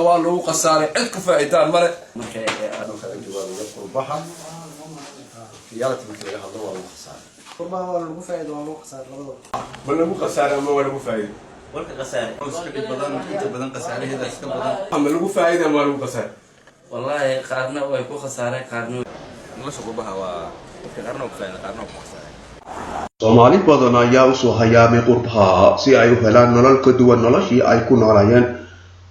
Waa lagu khasaaray, cid ku faa'iidaan male. Marka Anuu kaga jawaabayo qurbaha, reality markii laga hadlo, waa lagu khasaaray. Qurbaha waa lagu faa'iido, waa lagu khasaaray, labadaba. Ma lagu khasaaray ama waa lagu faa'iiday? Warka khasaare. Iska dhib badan, inta badan khasaaraheeda iska badan. Ma lagu faa'iiday ama waa lagu khasaaray? Wallaahi, qaarna way ku khasaareen, qaarna Nolosha qurbaha waa dadka qaarna waa ku faa'iiday, qaarna waa ku khasaaray. Soomaali badan ayaa usoo hayaamay qurbaha si ay u helaan nolol ka duwan noloshii ay ku noolayeen.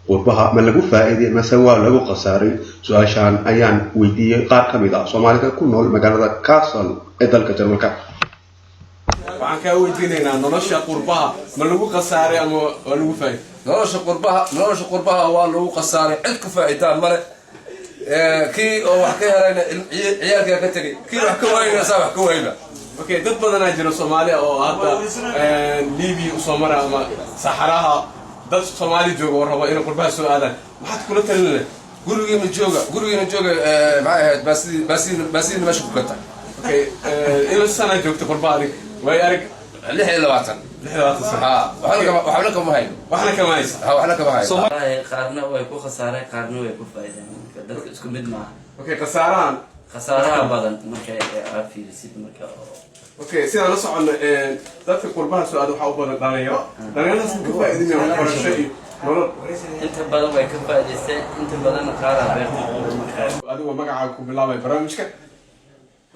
Qurbaha ma lagu faa'iiday mase waa lagu khasaaray? Su-aashaan ayaan weydiiyey qaar ka mid ah Soomaalida ku nool magaalada Kassel ee dalka Jarmalka. Waxaan kaa weydiinaynaa, nolosha qurbaha ma lagu khasaaray ama waa lagu faa'iiday? Nolosha qurbaha waa lagu khasaaray, cid ku faa'iidaan male. Kii oo wax ka helayna ciyaalkaa ka tegay, kii wax ka waayna saa wax ka waayba. Okay, dad badanaa jira Soomaaliya oo hadda Libya usoo mara ama saxaraha. Dad Soomaali jooga oo raba inay qurbaha soo aadaan, maxaad kula talin lahayd? Gurigiina jooga, gurigiina jooga. Maxay ahayd, baasidii baasidii baasidii meesha ku gata. Okay, ila sana joogta qurbaha adig, way arag? 26. 26 sano. Ha, waxna kama hayno. Waxna kama haysa. Ha, waxna kama hayno. Wallaahi, qaarna way ku khasaareen, qaarna way ku faa'iideen. Marka dadka isku mid maaha. Okay, khasaarahan? Khasaaraha badan marka aad fiirisid marka oo Okay, sidaan la socono, dadka qurbaha soo aada waxaa u badan dhalinyaro. Dhalinyaradaas ma ka faa'iidinaya waxbarasho iyo nolol? Inta badan way ka faa'iidaysteen, inta badanna qaaraa beerta marka. Adigoo magacaaga ku bilaabay barnaamijka.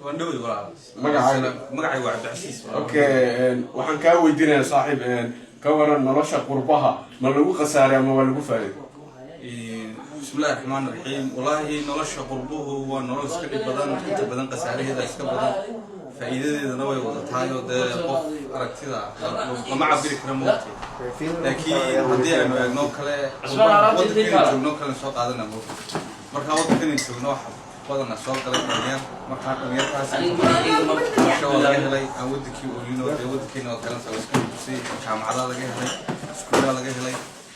Waan dhowey, walaal. Magacaaga? Magacaygu waa Cabdicasiis. Okay, waxaan kaa weydiinayaa, saaxiib, ka waran nolosha qurbaha, ma lagu khasaaray ama waa lagu faa'iiday? Bismillahi raxmaan raxiim. Wallaahi, nolosha qurbuhu waa nolol iska dhib badan, inta badan khasaaraheeda iska badan, faa'iidadeedana way wadatahay oo dee qof aragtida lama cabiri kara moogtay. Laakiin haddii aynu eegno kale waddankan joogno kale soo qaadana moogtay, marka waddankan joogno waxa badana soo galay dhalinyar. Markaa dhalinyartaas bulsho waa laga helay aan wadankii oolino, dee wadankeena waa garanaysa, waa iska dusay, jaamacadaha laga helay, iskuulaha laga helay,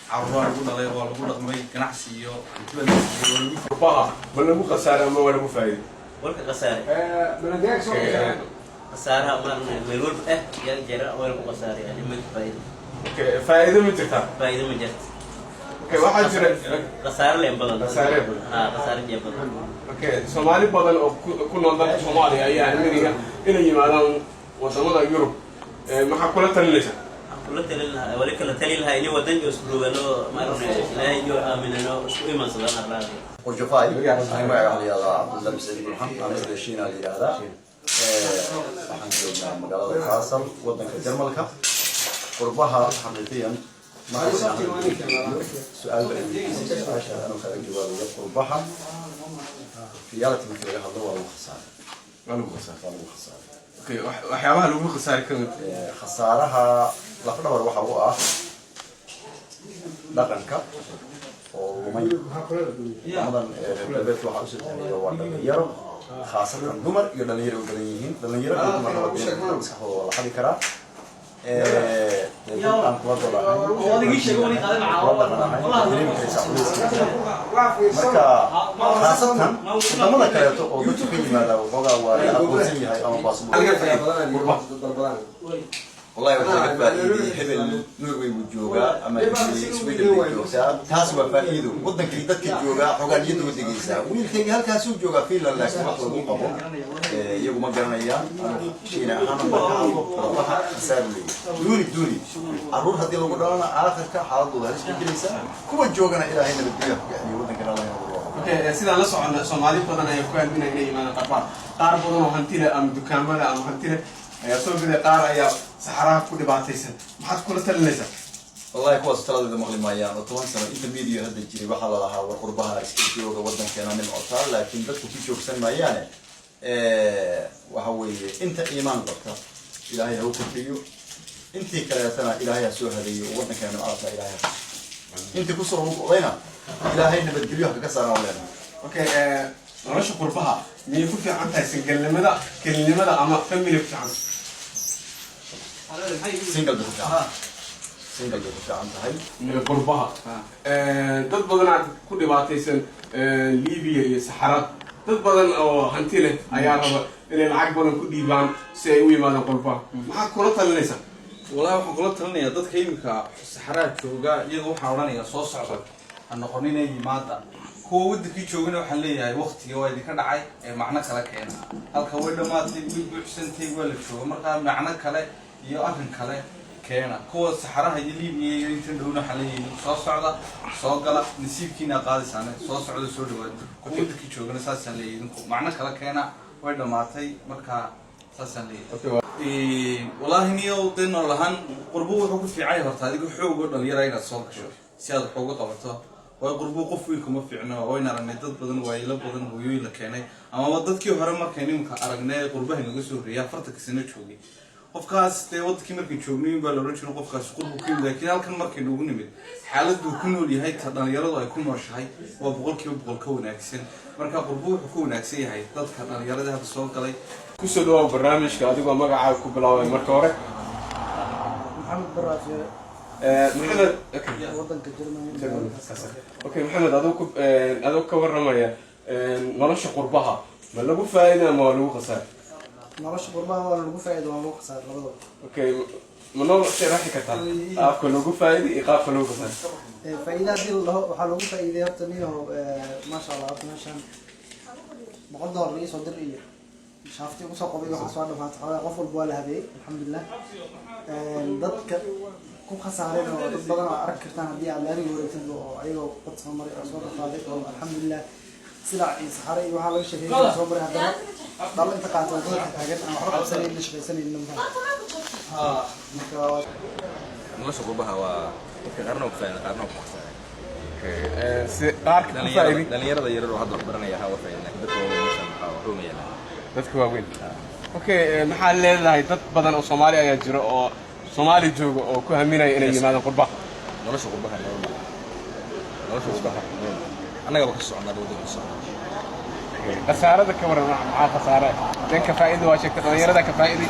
caruuraa lagu dhalay, waa lagu dhaqmay, ganacsi iyo hanti baa laga siiyey, waa lagu Qurbaha ma lagu khasaaray ama waa lagu faa'iiday? Warka khasaare. Khasaaraha maarna meel walba ah yaa jira, waa lagu khasaaray, yani ma faa'iido. Okay, faa'iido ma jirtaa? Faa'iido ma jirto. Okay, waxaa jira Khasaare leen badan. Khasaare badan. Ha, khasaare jee badan. Okay, Soomaali badan oo ku nool dalka Soomaaliya ayaa aaminaya inay yimaadaan wadamada Yurub. Maxaa kula talinaysaa? Waxaan kula talin lahaa, wali kala talin lahaa inay wadan iyo isku rogano, maarna Ilaahay iyo aaminano, isku imansadaan arlaada. Qurjafay, aniga magaca waxaa la yihahdaa Cabdullah Saciid Bulxan, aniga Shiina la yihahdaa. Waxaan joognaa magaalada Kassel, wadanka Jarmalka. Qurbaha xaqiiqiyan marka su-aal baa weydiisay, su-aasha anuu kaga jawaabayo, qurbaha reality markii laga hadlo, waa lagu khasaaray. Waa lagu khasaaray. Waa lagu khasaaray. Okay, waxyaabaha lagu khasaari ka mid? Khasaaraha lafdhabar waxa u ah dhaqanka oo lumay. Wadamadan reer galbeedka waxaa usoo tahriiba waa dhalinyaro, khaasatan dumar iyo dhalinyaro u badan yihiin. Dhalinyaro iyo dumar laba maskaxdooda waa la xadi karaa. Dee dad aan kula dolahayn, kula dhaqan ahayn, dareemi karaysaa culeyskeeda. Marka khaasatan wadamada kaleeto oo dadku ka yimaada, waxoogaa waa la aqoonsan yahay ama baasboor. Wallahi, waxaa laga faa'iiday, hebel Norway buu joogaa ama Sweden bay joogtaa, taas waa faa'iido. Wadankii dadka joogaa xoogaa niyadda u degaysaa, wiilkayga halkaasuu joogaa Finland, laakiin wax lagu qabo iyagu ma garanayaan. Anu Shiina ahaan marka hadlo, qurbaha khasaar leeyahay. Duuni duuni carruur haddii lagu dhalana, aakhirka xaaladooda halis bay gelaysaa. Kuwa joogana Ilaahay nabadgelyo ku gaxdiyo, wadankana Allah inuu barwaaqo. Okay, sidaan la soconna, Soomaali badan ayaa ku aaminaya inay yimaadaan qarbaan. Qaar badan oo hanti leh ama dukaamada ama hanti leh ayaa soo gaday, qaar ayaa saxaraha ku dhibaataysan. Maxaad kula talinaysaa? Wallahi, kuwaas taladeeda maqli maayaan oo 10 sano inta media hadda jiray waxaa la lahaa, war qurbaha iska jooga, wadankeena nimcotaa, laakiin dadku ku joogsan maayaane. Waxa weeye, inta iimaan qabta Ilaahay ha u kordhiyo, intii kaleetana Ilaahay ha soo hadeeyo oo wadankeena nimcadaasa Ilaahay ha tuso. Intii kusoo ruqdayna Ilaahay nabadgelyo ha kaga saaraan leenahay. Okay, nolosha qurbaha miyay ku fiican tahay single-nimada, kelinimada ama family ku fiican? Single bay ku fiican, single bay ku fiican tahay. Qurbaha dad badanaa ku dhibaataysan Libya iyo saxarada. Dad badan oo hanti leh ayaa raba inay lacag badan ku dhiibaan si ay u yimaadaan qurbaha. Maxaad kula talinaysaa? Wallahi, waxaan kula talinayaa dadka iminka saxaraha jooga, iyaga waxaan odhanayaa soo socda. Ha noqonina, yimaada. Kuwa waddankii joogana waxaan leeyahay, waqtiga waa idinka dhacay ee macno kale keena. Halka way dhammaatay, way buuxsantay, waa la jooga. Markaa macno kale iyo arrin kale keena. Kuwa saxaraha iyo Liibiya iyo intan dhowna waxaan leeyahay, soo socda, soo gala, nasiibkiina qaadaysaane, soo socda, soo dhawaada. Kuwa waddankii joogana saasaan leeyahay, idinku macno kale keena, way dhammaatay. Markaa saasaan leeyahay. Wallaahi niyow, dee nool ahaan qurbu wuxuu ku fiican yahay horta adiga xoog oo dhalinyara inaad soo gasho si aad wax uga qabato. Waayo, qurbu qof weyn kuma fiicno. Wayna aragnay dad badan, waayilo badan, hooyooyin la keenay, amaba dadkii hore markaynu imika aragnay qurbaha naga soo horreeyay 40-ka sano joogay. Qofkaas dee wadankii markay joognay baa la odhan jiray qofkaas qurbu ku yimid, laakiin halkan markaynu ugu nimid, xaaladuu ku nool yahay ta dhalinyaradu ay ku nooshahay waa 100% ka wanaagsan. Marka qurbu wuxuu ku wanaagsan yahay dadka dhalinyarada hadda soo galay. Kusoo dhawaab barnaamijka adigoo magacaaga ku bilaabay marka hore. Maxamed Baraafiye. Maxamed, okay. Wadanka Germany. Okay, Maxamed, adoo ku adoo ka warramaya nolosha qurbaha, ma lagu faa'iida ama waa lagu khasaar? Nolosha qurbaha waa lagu faa'iido, waa lagu khasaaray labadaba. Okay, ma noo sharaxi kartaa qaabka loogu faa'iiday iyo qaabka loogu khasaaray? Faa'iida haddii la dhaho, waxaa loogu faa'iiday horta niyahow, maasha Allah, horta meeshan $100 la iisoo dir iyo shaafti ugu soo qabay, waxaa soo dhamaatay xoogaa, qof walba waa la habeeyey, alxamdulilah. Dadka ku khasaareen oo dad badan oo arki kartaan haddii aad laamiga wareegtid oo ayagoo bad soo maray oo soo dhafaaday oo alxamdulilah silac iyo saxare iyo waxaa laga sheekeeyay soo maray, haddana dhalo inta qaata wadada taagan aan waxba qabsanaynin, shaqaysanaynin. Marka Nolosha qurbaha waa dadka qaarna waa ku faa'iiday, qaarna waa ku khasaaray. Si qaarka ku faa'iiday? Dhalinyarada yarar oo hadda wax baranaya ha waa faa'iiday, laakiin dadka waaweyn meeshan waxaa waxba ma yaalaan. Dadka waaweyn, okay. Maxaa leedahay dad badan oo Soomaali ayaa jiro oo Soomaali jooga oo ku haminaya inay yimaadaan qurbaha? Nolosha qurbaha nolol ma, nolosha qurbaha nolol annagaba ka soconnaa, waddanka ka soconnaa. Khasaarada ka waran, maxaa khasaare dhanka faa'iida waa sheegtay, dhalinyarada ka faa'iiday?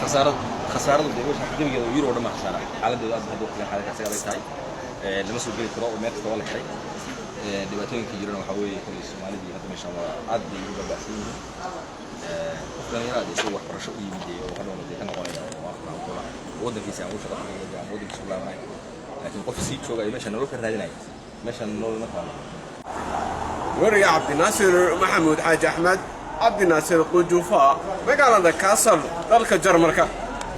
Khasaaradu dee meesha gebigeeda Euro oo dhan baa khasaara. Xaaladeedu aad hadda waqtigan xaadirka isaga adag tahay. Lama soo geli karo oo meel kasta waa la xiray. Dhibaatooyinka jirana waxaa weeye, koley Soomaalidii hadda meeshan waa aad bay ugu baaba'san yihiin. Qof dhalinyarada dee isagoo waxbarasho u yimid dee oo hadhowna dee ka noqonaya oo afka waddankiisa aan ugu shaqo tagay ama waddankiisa u laabanay, laakiin qof sii jooga iyo meesha nolol ka raadinaya, meeshan nolol ma taalo. Wariye Cabdinaasir Maxamuud Xaaji Axmed, Cabdinaasir Qujuufa, magaalada Kassel, dalka Jarmalka.